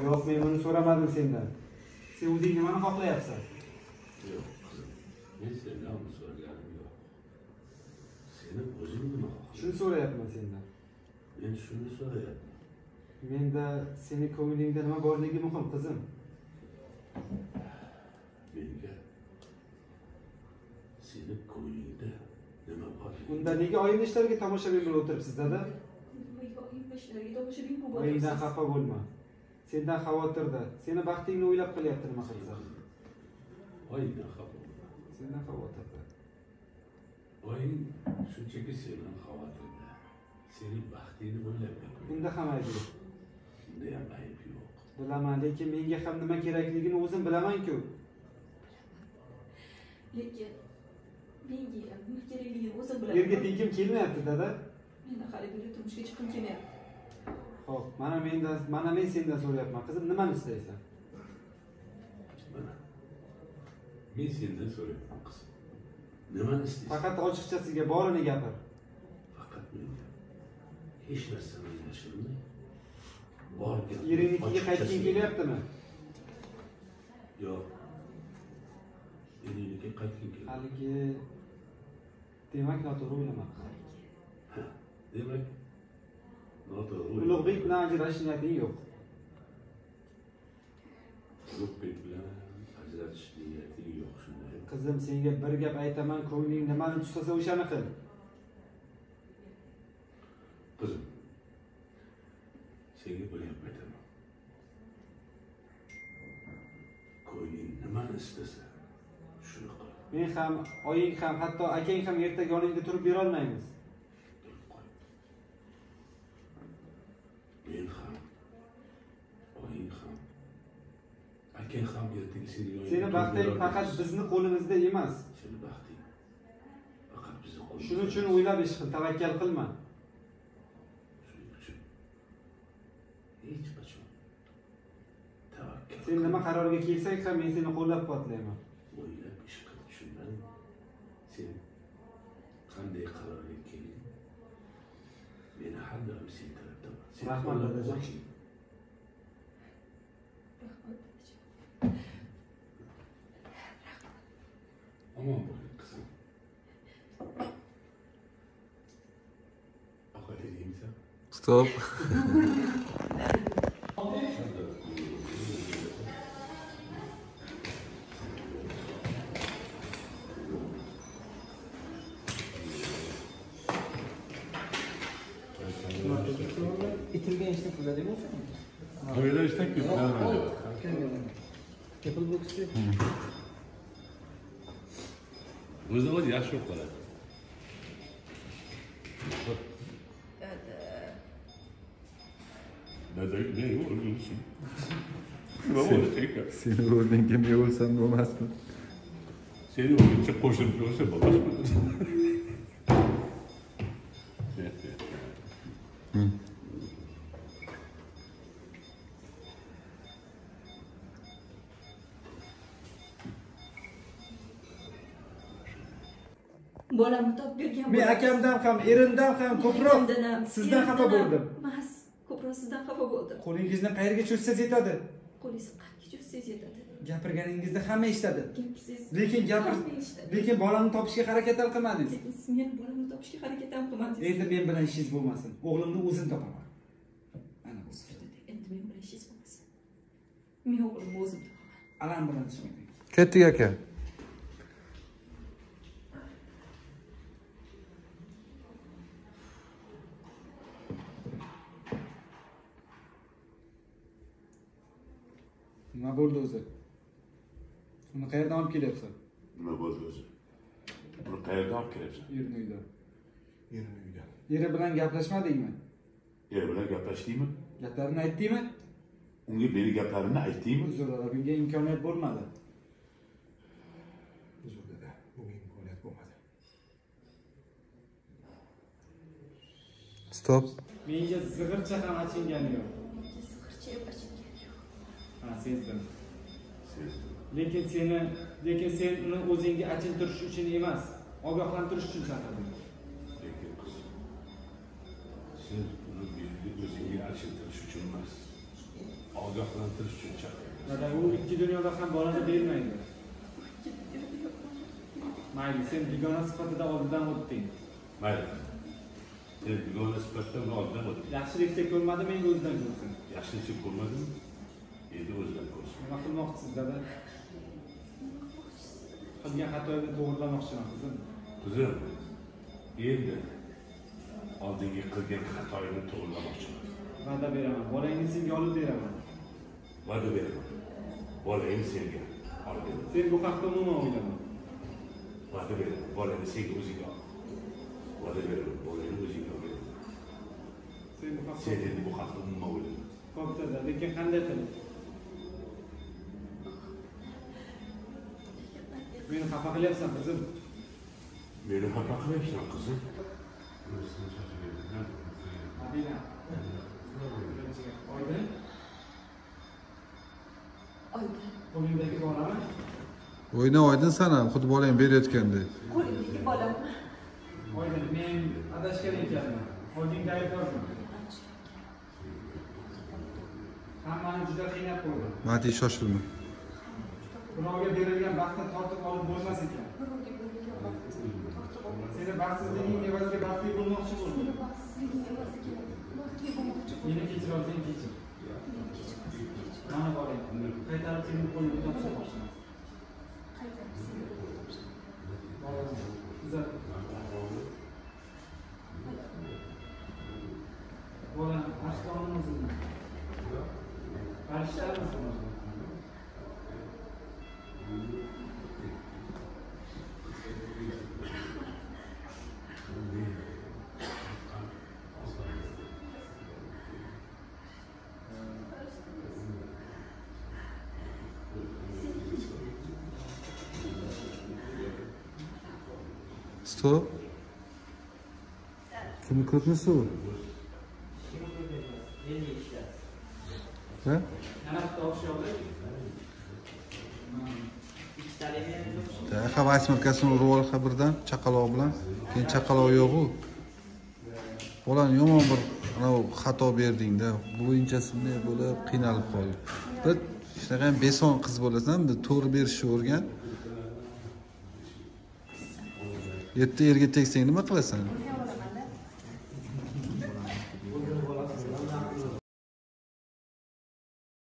Yo'q, men buni so'ramadim sendan. Sen o'zing nimani xohlayapsan? Yo'q, qizim. Men sendan uni so'raganim yo'q. Seni o'zing nima xohlayapsan? Shuni so'rayapman sendan. Men shuni so'rayapman. Menda seni ko'nglingda nima borligi muhim, qizim. Menga seni ko'nglingda nima borligi. Unda nega oyimni ishlariga tomoshabin bo'lib o'tiribsiz, dada? Nimaga oyimni ishlariga tomoshabin bo'lib o'tiribsiz? Oyingdan xafa bo'lma. Sendan xavotirda. Seni baxtingni o'ylab qilyapti nima qilsa. Oyingdan xafa bo'lma. Sendan xavotirda. Oying shunchaki sendan xavotirda. Seni baxtingni o'ylab qilyapti. Unda ham ayb yo'q. Unda ham ayb yo'q. Bilaman, lekin menga ham nima kerakligini o'zim bilaman-ku. Lekin menga ham nima kerakligini o'zim bilaman. Erga tekim kelmayapti, dada. Meni hali beri turmushga chiqim kelmayapti. Xo'p, mana men sendan so'rayapman. Qizim, nimani istaysan? Mana. Men sendan so'rayapman, qizim. Nimani istaysan? Faqat ochiqchasiga borini gapir. Faqat menga hech narsani yashirmay bor gap. Eringnikiga qaytging kelyaptimi? Yo'q. Eringnikiga qaytging kelyapti. Haligi demak noto'g'ri o'ylamabman. Demak noto'g'ri. Ulug'bek bilan ajrashish niyating yo'q. Ulug'bek bilan ajrashish niyating yo'q, shunday. Qizim, senga bir gap aytaman, ko'ngling nimani tusasa o'shani qil. Qizim, senga bir gap aytaman. Ko'ngling nimani istasa shuni qil. Men ham, oying ham, hatto akang ham ertaga yoningda turib bera olmaymiz. Turib qo'y. Men ham, oying ham, akang ham ertaga seni yoningda. Seni baxting faqat bizni qo'limizda emas. Seni baxting faqat bizni qo'limizda. Shuning uchun o'ylab ish qil, tavakkal qilma. Shuning uchun hech qachon tavakkal. Sen nima qarorga kelsak ham men seni qo'llab-quvvatlayman. O'ylab ish qil, tushundingmi? Sen qanday qarorga kelding? Meni har doim sen tarafdaman. Rahmat, dadajon. Rahmat, dadajon. Omon bo'ling, qizim. Ovqat yedingmi? Stop. Itilgan ishni pulladingmi o'zi? To'yda ishdan ketdi. Apple Box'ga. O'zini o'zi yaxshi bo'lib qoladi. Dada, men o'lgim. Nima bo'ldi aka? Seni o'rningga men o'lsam bo'lmasmi? Seni o'rningga qo'shimcha o'lsa bo'lmasmi? Bolamni topib bergan. Men akamdan ham, erimdan ham ko'proq sizdan xafa bo'ldim. Mas, ko'proq sizdan xafa bo'ldim. Qo'lingizni qayerga cho'zsangiz yetadi. Qo'lingizni qayerga cho'zsangiz yetadi. Gapirganingizda hamma eshitadi. Gapsiz. Lekin lekin bolamni topishga harakat ham qilmadingiz. Lekin siz meni bolamni topishga harakat ham qilmadingiz. Endi men bilan ishingiz bo'lmasin. O'g'limni o'zim topaman. Ana bu. Endi men bilan ishingiz bo'lmasin. Men o'g'limni o'zim topaman. Alam bilan chiqing. Ketdik aka. Nima bo'ldi o'zi? Uni qayerdan olib kelyapsan? Nima bo'ldi o'zi? Uni qayerdan olib kelyapsan? Erini uydan. Erini uydan. Eri bilan gaplashmadingmi? Eri bilan gaplashdingmi? Gaplarini aytdingmi? Unga meni gaplarimni aytdingmi? Uzr dada, bunga imkoniyat bo'lmadi. Uzr dada, bunga imkoniyat bo'lmadi. Stop. Menga zig'ircha ham achingani yo'q. Menga zig'ircha ham achingani yo'q. Ha, sezdim. Sezdim. Lekin sen uni o'zingga achintirish uchun emas, ogohlantirish uchun chaqirding. Lekin qizim, sen uni menga o'zingga achintirish uchun emas, ogohlantirish uchun chaqirgan. Dada, u ikki dunyoda ham bolani bermaydi. Mayli, sen begona sifatida oldidan o'tding. Mayli. Sen begona sifatida uni oldidan o'tding. Yaxshilikcha ko'rmadim, endi o'zidan ko'rsin. Yaxshilikcha ko'rmadim, endi o'zidan ko'rsin. Nima qilmoqchisiz, dada? Qilgan xatoyimni to'g'rilamoqchiman, qizim. Qizim, endi oldingi qilgan xatoyimni to'g'rilamoqchiman. Va'da beraman, bolangni senga olib beraman. Va'da beraman. Bolangni senga olib beraman. Sen bu haqda umuman o'ylama. Va'da beraman, bolangni senga o'zingga ol. Va'da beraman, bolangni o'zingga olib beraman. Sen bu haqda Sen endi bu haqda umuman o'ylama. Xo'p, dada, lekin qanday qilib? Meni xafa qilyapsan, qizim. Meni xafa qilyapsan, qizim. Madina. Oydin. Oydin. Qo'lingdagi bolami? O'yna Oydin san ham, xuddi bolang berayotgandek. Qo'limdagi bolam. Oydin, men adashgan ekanman. Oldinga aybdorman. Hammani juda qiynab qo'ydim. Mati, shoshilma. Birovga berilgan baxtni tortib olib bo'lmas ekan. Birovga berilgan baxtni tortib olib. Seni baxtsizliging evaziga baxtli bo'lmoqchi bo'ldim. Seni baxtsizliging evaziga baxtli bo'lmoqchi bo'ldim. Meni kechira olsang kechir. Meni kechira olsang kechir. Mana bolang, qaytarib seni qo'limga topshirmoqchiman. Qaytarib seni qo'limga topshiraman. Bolam, tuzat. Bolam, arslonimizmi? Farishtamizmi? Stop. Kimni ko'rmasa u? Ha? Ha, восьмеркасini urib ol birdan chaqaloq bilan. Keyin chaqaloq yo'q-u. Bolani yomon bir anavi xato berding-da. Bo'yinchasi bunday bo'lib qiynalib qoldi. Bir shunaqa ham beson qiz bo'lasan, bir to'g'ri berishni o'rgan. Erta erga tegsang nima qilasan?